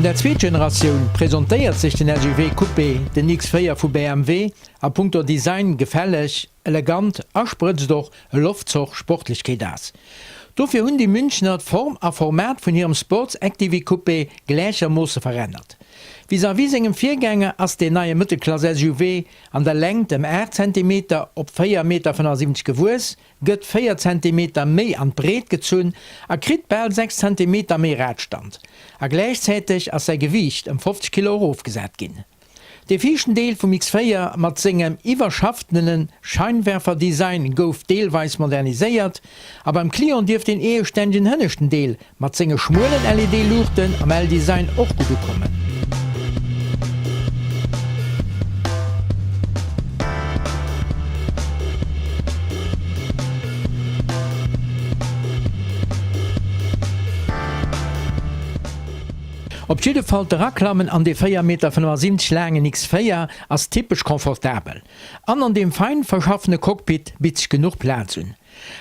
An der zweet Generatioun presentéiert sech den SUV Coupé, den X4 vu BMW, a punkto Design gefälleg, elegant a sprëtzt och e Loftzoch Sportlechkeet aus. Dofir hunn déi Münchner d'Form a Format vun hirem Sports Active Coupé gläichermoosse verännert. Vis-à-vis sengem Virgänger ass deen neie Mëttelklass-SUV an der Längt ëm 8 Zentimeter op 4,75 Meter gewuess, gëtt 4 Zentimeter méi an d'Breet gezunn a kritt bal 6 Zentimeter méi Radstand. A gläichzäiteg ass säi Gewiicht ëm 50 Kilo erofgesat ginn. De viischten Deel vum X4 mat sengem iwwerschaftene Scheinwerferdesign gouf deelweis moderniséiert a beim Client dierft den eegestännegen hënneschten Deel mat senge schmuelen LED-Luuchten am L-Design och gutt ukommen. Op jidde Fall d'Eraklammen an dee 4,75 Meter laangen X4 ass typesch confortabel an an deem fein verschaffene Cockpit bitt sech genuch Plaz un.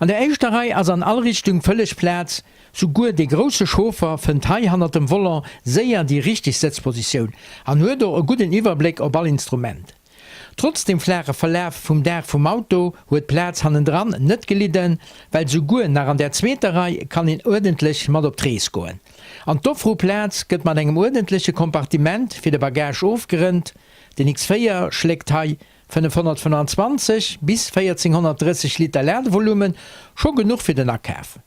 An der éischter Rei ass an all Richtung vëlleg Plaz, souguer dee grousse Chauffer fënnt hei hannert dem Volant séier déi richteg Sëtzpositioun an huet och e gudden Iwwerbléck op all Instrument. Trotz dem flaache Verlaf vum Daach vum Auto huet d'Plaz hannendran net gelidden, well souguer nach an der zweeter Rei kann een uerdentlech mat op d'Rees goen. An d'Offru Plaz gëtt mat engem uerdentleche Kompartiment fir de Bagage ofgerënnt. Den X4 schléckt hei 525 bis 1430 Liter Ladevolumen, scho genuch fir den Akaf.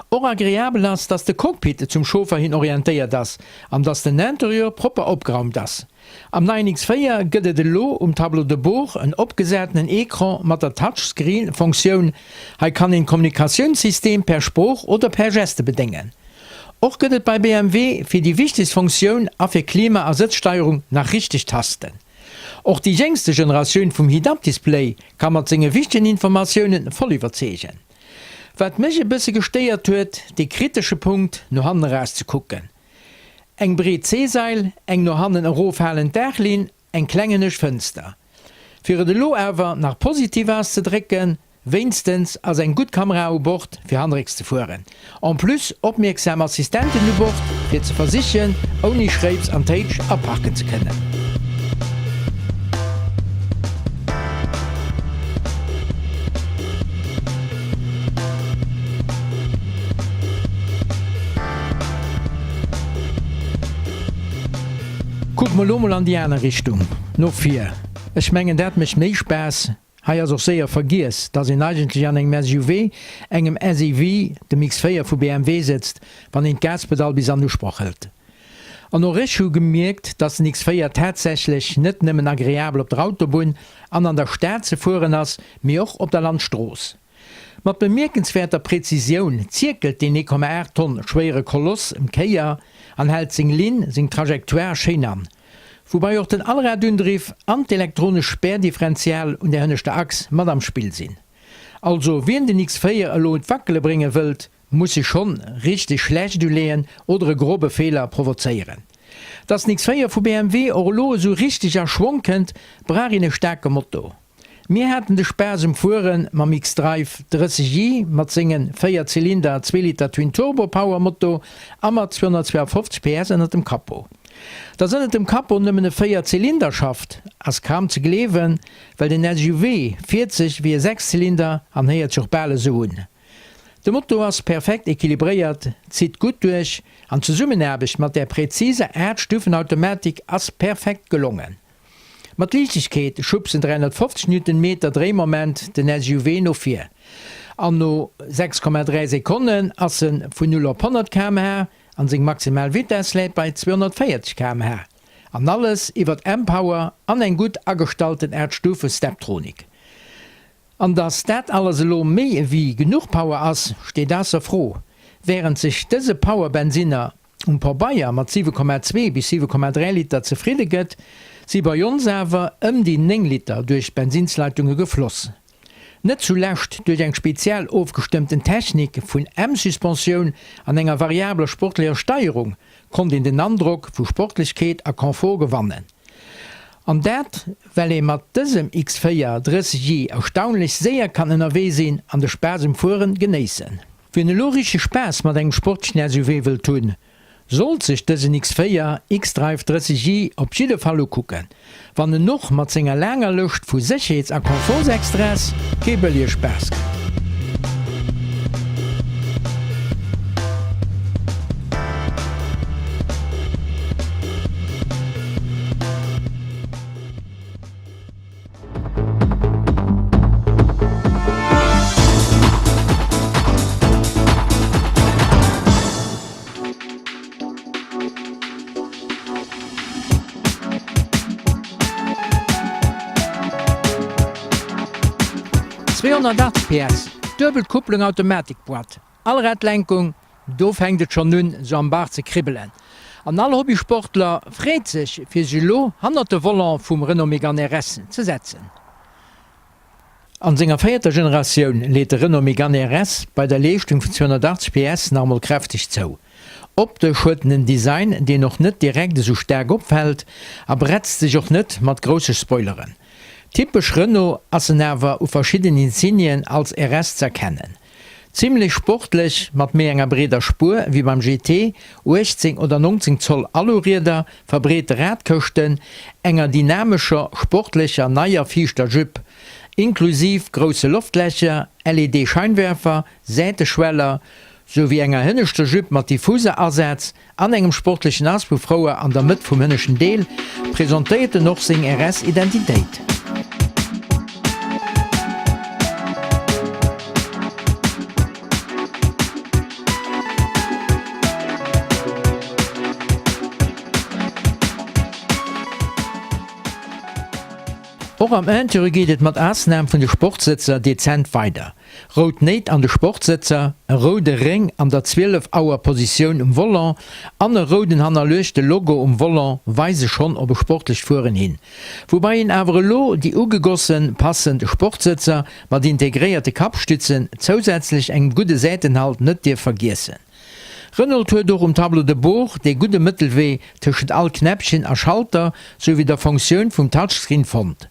Och agreabel ass, dass de Cockpit zum Chauffer hin orientéiert ass an dass den Interieur propper opgeraumt ass. Am neien X4 gëtt et elo um Tableau de bord en opgesatenen Ecran mat der Touchscreen-Fonctioun. Hei kann een d'Kommunikatiounssystem per Sprooch oder per Geste bedéngen. Och gëtt et bei BMW fir déi wichtegst Fonctioun a fir Klima a Sëtzsteierung nach richteg Tasten. Och déi jéngste Generatioun vum Head-Up-Display ka mat senge wichtegen Informatioune voll iwwerzeegen. Wat mech e bësse gestéiert huet, dee kritesche Punkt, no hannen eraus ze kucken. Eng breet C-Sail, eng no hannen erofhalend Daachlinn, eng kleng ënnescht Fënster. Fir et elo awer nach positiv auszedrécken, wéinstens ass eng gutt Kamera u Bord fir hannerécks ze fueren. En plus opmierksam Assistenten u Bord fir ze versichen ouni Schréips an Téitsch aparken ze kënnen. Kucke mer lo mol an déi aner Richtung, no vir. Ech mengen dat mécht méi Spaass. Hei ass och séier vergiess, dass een eigentlech an engem SUV, engem SEV, dem X4 vu BMW sëtzt, wann een d'Gaspedall bis an Usproch hëlt. An och ech hu gemierkt, dass den X4 tatsächlech net nëmmen agreabel op der Autobunn an an der Stad ze fueren ass, mee och op der Landstrooss. Mat bemierkenswäerter Präzisioun zierkelt deen 1,8 Tonn schwéiere Koloss ëm d'Kéier an hält seng Linn, seng Trajectoire schéin an. Woubai och den Allradundriff an d'elektronesch Spärdifferential un der hënneschter Achs mat am Spill sinn. Also wien den X4 elo un d'Wackele brénge wëllt, muss sech schonn richteg schlecht uleeën oder e grobe Feeler provozéieren. Dass den X4 vu BMW och elo esou richteg a Schwong kënnt, brauch een e staarke Motor. Mir haten de Spaass um Fueren mam X-Drive 30 i mat sengen 4 Zylinder 2 Liter Twin Turbo Power Motor a mat 252 PS ënnert dem Capot. Dass ënnert dem Capot nëmmen e 4 Zylinder schafft ass kaum ze gleewen, well den SUV fiert sech wéi e 6 Zylinder an héiert sech och bal esou un. De Motor ass perfekt equilibréiert, zitt gutt duerch an d'Zesummenaarbecht mat där präziser 8 Stufen Automatik ass perfekt gelongen. Mat Liichtegkeet schubsen 350 Newtonmeter Dréimoment den SUV no vir an no 6,3 Sekonnen ass en vun 0 op 100 km/h an seng maximal Vitess läit bei 240 km/h. An alles iwwert M-Power an eng gutt agestallten 8 Stufe Steptronik. An dass dat alles elo méi ewéi genuch Power ass, steet ausser Fro. Wärend sech dëse Power-Bensinner um Pabeier mat 7,2 bis 7,3 Liter zefridde gëtt, si bei ons awer ëm déi 9 Liter duerch d'Bensinnsleitunge gefloss. Net zulescht duerch eng speziell ofgestëmmten Technik vun M-Suspensioun an enger variabler sportlecher Steierung konnt een den Androck vu Sportlechkeet a Confort gewannen. An dat well ee mat dësem X4 30 i erstaunlech séier kann ënnerwee sinn an de Spaass um Fueren genéissen. Wien elo richteg Spaass mat engem sportlechen SUV wëllt hunn, Sollt sech dësen X4 xDrive 30 i op jidde Fall ukucken, wann en och mat senger laanger Lëscht vu Sécherheets a Komfortsextras kee bëllige Spaass gëtt. 280 PS, duebel Kupplung, Automatikboîte, Allradlenkung, do fänkt et schonn un sou am Bach ze kribbelen. An all Hobbysportler freet sech fir sech elo hannert de Volant vum Renault Mégane RS ze setzen. An senger véierter Generatioun leet de Renault Mégane RS bei der Leeschtung vun 280 PS nach emol kräfteg zou. Optesch huet en en Design, deen och net direkt esou staark opfält a bretzt sech och net mat grousse Spoileren. Typesch Renault ass en awer u verschidden Insignien als RS z'erkennen. Zimlech sportlech, mat méi enger breeder Spuer wéi beim GT, 18 oder 19 Zoll Alurieder, verbreete Radkëschten, enger dynamescher, sportlecher neier viischter Jupe, inklusiv grousse Loftlächer, LED-Scheinwerfer, Säiteschweller, sou wéi enger hënneschter Jupe mat Diffuser-Asaz An engem sportlechen Auspuffrouer an der Mëtt vum hënneschten Deel presentéiert en och seng RS-Identitéit. Och am Interieur geet et mat Ausnam vun de Sportsëtzer dezent weider. Rout Néit an de Sportsëtzer, e roude Réng an der 12 Auer Positioun um Volant an e rouden hannerluechte Logo um Volant weise schonn op e sportlecht Fueren hin. Woubai een awer elo déi ugegossen passend Sportsëtzer mat integréierte Kappstützen zousätzlech engem gudde Säitenhalt net dierf vergiessen. Renault huet och um Tableau de bord dee gudde Mëttelwee tëschent all Knäppchen a Schalter souwéi der Funktioun vum Touchscreen fonnt.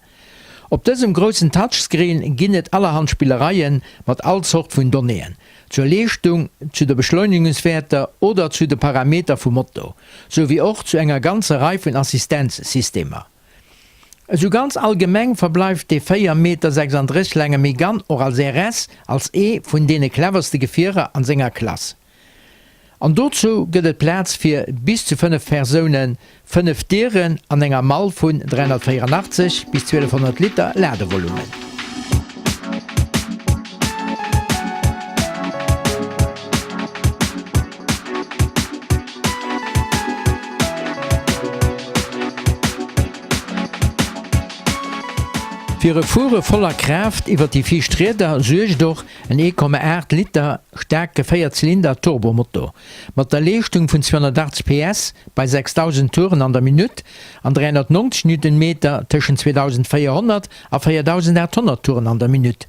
Op dësem groussen Touchscreen ginn et allerhand Spillereien mat all Zort vun Donnéeën, zur Leeschtung, zu de Beschleunigungswäerter oder zu de Parameter vum Motor, sou wéi och zu enger ganzer Rei vun Assistenzsystemer. Esou ganz allgemeng verbleift dee 4 Meter 36 laange Mégane och als RS als ee vun deene cleverste Gefierer an senger Klass. An dozou gëtt et Plaz fir bis zu 5 Persounen, 5 Dieren an enger Mall vun 384 bis 1200 Liter Ladevolumen. Fir e Fuere voller Kraaft iwwer déi viischt Rieder suergt och En 1,8 Liter staarke Véierzylinder-Turbomotor mat der Leeschtung vun 280 PS bei 6.000 Touren an der Minutt an 390 Newtonmeter tëschent 2.400 a 4.800 Touren an der Minutt.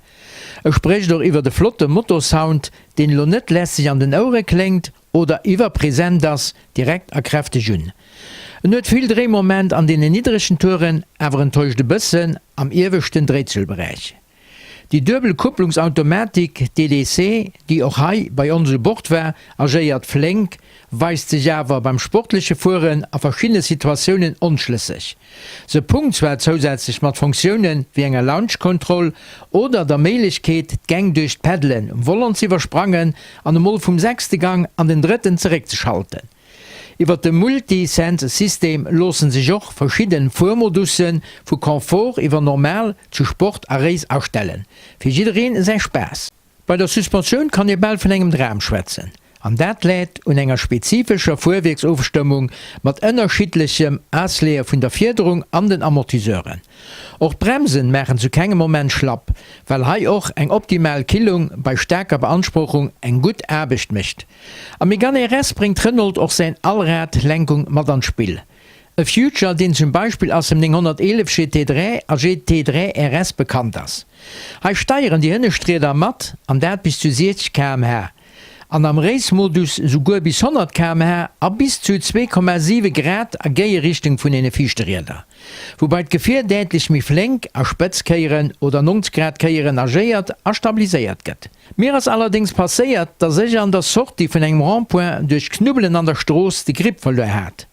E sprécht och iwwert e flotte Motorsound, deen elo net lässeg an den Ouere kléngt oder iwwerpresent ass, direkt a kräfteg un. En huet vill Dréimoment an deenen niddregen Touren, awer enttäuscht e bëssen am ieweschten Dréizuelberäich. Déi duebel Kupplungsautomatik, DDC, déi och hei bei ons u Bord war, agéiert flénk, weist sech awer beim sportleche Fueren a verschiddene Situatiounen onschlësseg. Se punkt zwar zousätzlech mat Funktioune wéi enger Launch Control oder der Méiglechkeet, d'Gäng duerch d'Peddelen um Volant z'iwwersprangen an emol vum sechste Gang an den drëtten zeréckzeschalten. Iwwer de Multi-Sense System loossen sech och verschidden Fuermodussen, vu Confort iwwer Normal zu Sport a Race astellen. Fir jiddereen säi Spaass. Bei der Suspensioun kann ee bal vun engem Dram schwätzen. An dat läit un enger spezifescher Fuerwierksofstëmmung mat ënnerschiddlechem Asleeë vun der Fiederung an den Amortiseuren. Och d'Bremsen maachen zu kengem Moment schlapp, well hei och eng optimal Killung bei staarker Beanspruchung eng gutt Aarbecht mécht. Am Megane RS bréngt Renault och säin Allrad-Lenkung mat an d'Spill. E Future, deen zum Beispill aus dem 911 GT3 a GT3 RS bekannt ass. Hei steieren déi hënnescht Rieder mat, an dat bis zu 60 km/h. An am Race-Modus souguer bis 100 km/h a bis zu 2,7 Grad a Géigerichtung vun deene viischte Rieder. Woubai d'Gefier däitlech méi flénk a spëtz Kéieren oder 90 Grad Kéieren agéiert a stabiliséiert gëtt. Mir ass allerdéngs passéiert, dass ech an der Sortie vun engem Rond-point duerch Knubbelen an der Strooss de Grip verluer hat,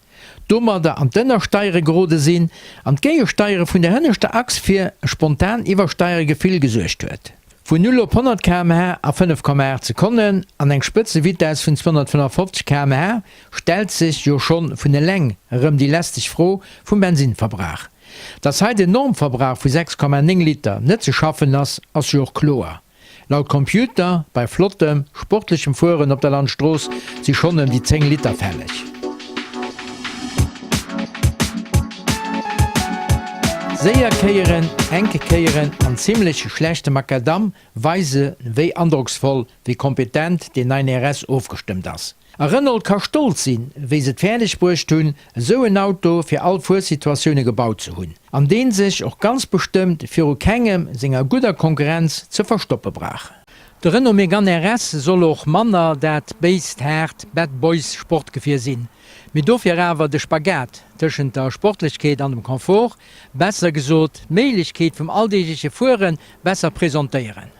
domadder an d'Ënnersteiere gerode sinn an d'Géigesteiere vun der hënneschter Achs fir e spontan Iwwersteieregefill gesuergt huet. Vun 0 op 100 km/h a 5,8 Sekonnen an eng Spëtzevitess vun 255 km/h stellt sech jo schonn vun eleng erëm déi lästeg Fro vum Bensinnverbrauch. Dass hei den Normverbrauch vu 6,9 Liter net ze schaffen ass, ass jo och kloer. Laut Computer, bei flottem, sportlechem Fueren op der Landstrooss si schonn ëm déi 10 Liter fälleg. Séier Kéieren, enk Kéieren an zimmlech schlechte Macadam weise wéi androcksvoll, wéi kompetent deen neien RS ofgestëmmt ass. A Renault ka stolz sinn, wéi se et fäerdeg bruecht hunn, esou en Auto fir all Fuersituatioune gebaut ze hunn, an deen sech och ganz bestëmmt viru kengem senger gudder Konkurrenz ze verstoppe brauch. De Renault Megane RS soll och manner dat béist, haart Bad Boys Sportgefier sinn, mee dofir awer de Spagat tëschent der Sportlechkeet an dem Confort, besser gesot d'Méiglechkeet vum alldeegleche Fuere besser presentéieren.